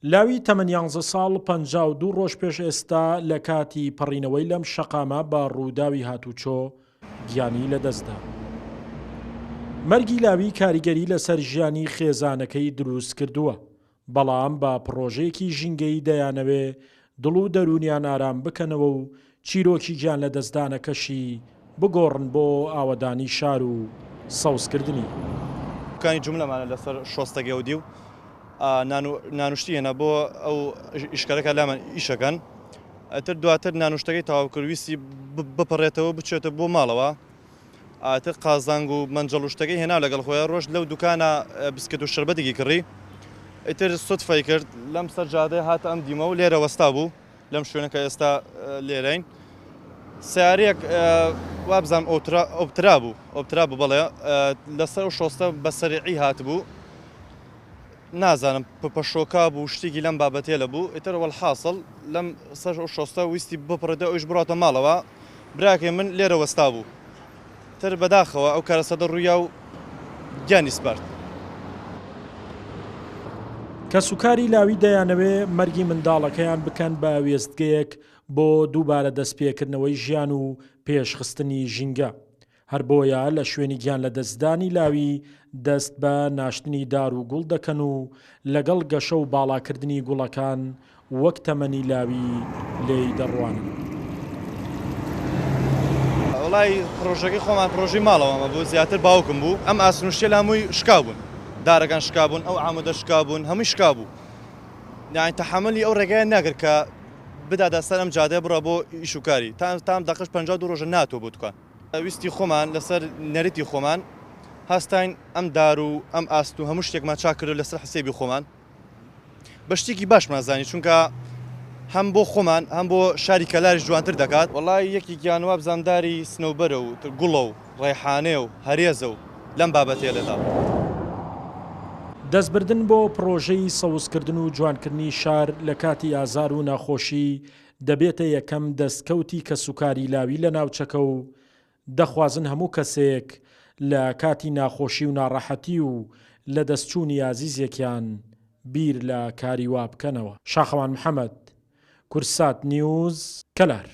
لاوی تەمەن یانزە ساڵ 52 ڕۆژ پێش ئێستا لە کاتی پەڕینەوەی لەم شەقامە بە ڕووداوی هاتوچۆ گیانی لەدەستدا. مەرگی لاوی کاریگەری لەسەر ژیانی خێزانەکەی دروست کردووە، بەڵام بە پڕۆژەیەکی ژینگەیی دەیانەوێ دڵ و دەروونیان ئارام بکەنەوە و چیرۆکی گیانلەدەستدانەکەشی بگۆڕن بۆ ئاوەدانی شار و سەوزکردنی. دوکانی جوملەمانە لەسەر شۆستە گەودی و نانوشتی هێنا بۆ ئەو ئیشکەرەکە لامان ئیشەکەن ئەتر دواتر نانوشتەکەی تەواو کرد ویستی بپەڕێتەوە بچێتە بۆ ماڵەوە ئاتر قازانگ و مەنجەڵ و شتەکەی هێنا لەگەڵ خۆیان ڕۆشت لەو دوکانە بسکت و شەربەتێکی کڕی ئیتر سودفەی کرد لەم سەر جادەی هاتە ئەم دیمە و لێرە وەستا بوو لەم شوێنە کە ئێستا لێرەین سیارەیەک وابزانم ئۆترا ئۆپترا بوو ئۆپترا بوو بەڵێ لەسەر ئەو شۆستە بە سەریعی هاتبوو نازانم پەشۆکا بوو شتێکی لەم بابەتێ لە بوو ئیتر وەلحاسڵ لەم سەر ئەو شۆستە ویستی بپڕێتەوە ئەویش بڕاتە ماڵەوە براکەی من لێرە وەستا بوو تر بەداخەوە ئەو کارەساتە ڕوویا و گیانی سپارد. کەسوکاری لاوی دەیانەوێ مەرگی منداڵەکەیان بکەن بە وێستگەیەک بۆ دووبارە دەستپێکردنەوەی ژیان و پێشخستنی ژینگە. هەر بۆیە لە شوێنی گیانلەدەستدانی لاوی دەست بە ناشتنی دار و گوڵ دەکەن و لەگەڵ گەشە و باڵاکردنی گوڵەکان وەک تەمەنی لاوی لێی دەڕوانن. وەڵای پڕۆژەکەی خۆمان پڕۆژەی ماڵەوەمە بوو زیاتر باوکم بوو ئەم ئاسن و شتێ هەمووی شکابوون دارەکان شکابوون ئەو عامودە شکابوون هەمووی شکابوو یانی تەحەمولی ئەو ڕێگایە ناکرد کە بداتە سەر ئەم جادەیە بڕا بۆ ئیش و کاری تا تام دەقەش 52 ڕۆژە ناتوە بۆ دوکان. ویستی خۆمان لەسەر نەریتی خۆمان هەستاین ئەم دار و ئەم ئاست و هەموو شتێکمان چاک کردو لەسەر حسێبی خۆمان بە شتێکی باشمان زانی چونکە هەم بۆ خۆمان هەم بۆ شاری کەلاریش جوانتر دەکات. وەڵای یەکێکیان وابزانم داری سنەوبەرە و گوڵە و ڕەیحانەیە و هەرێزە و لەم بابەتەیە لەدا. دەستبردن بۆ پڕۆژەی سەوزکردن و جوانکردنی شار لە کاتی ئازار و ناخۆشی دەبێتە یەکەم دەستکەوتی کەسوکاری لاوی لە ناوچەکە و دەخوازن هەموو کەسێک لە کاتی ناخۆشی و ناڕەحەتی و لەدەستچوونی ئازیزێکیان بیر لە کاری وا بکەنەوە. شاخەوان محەمەد، کوردسات نیوز، کەلار.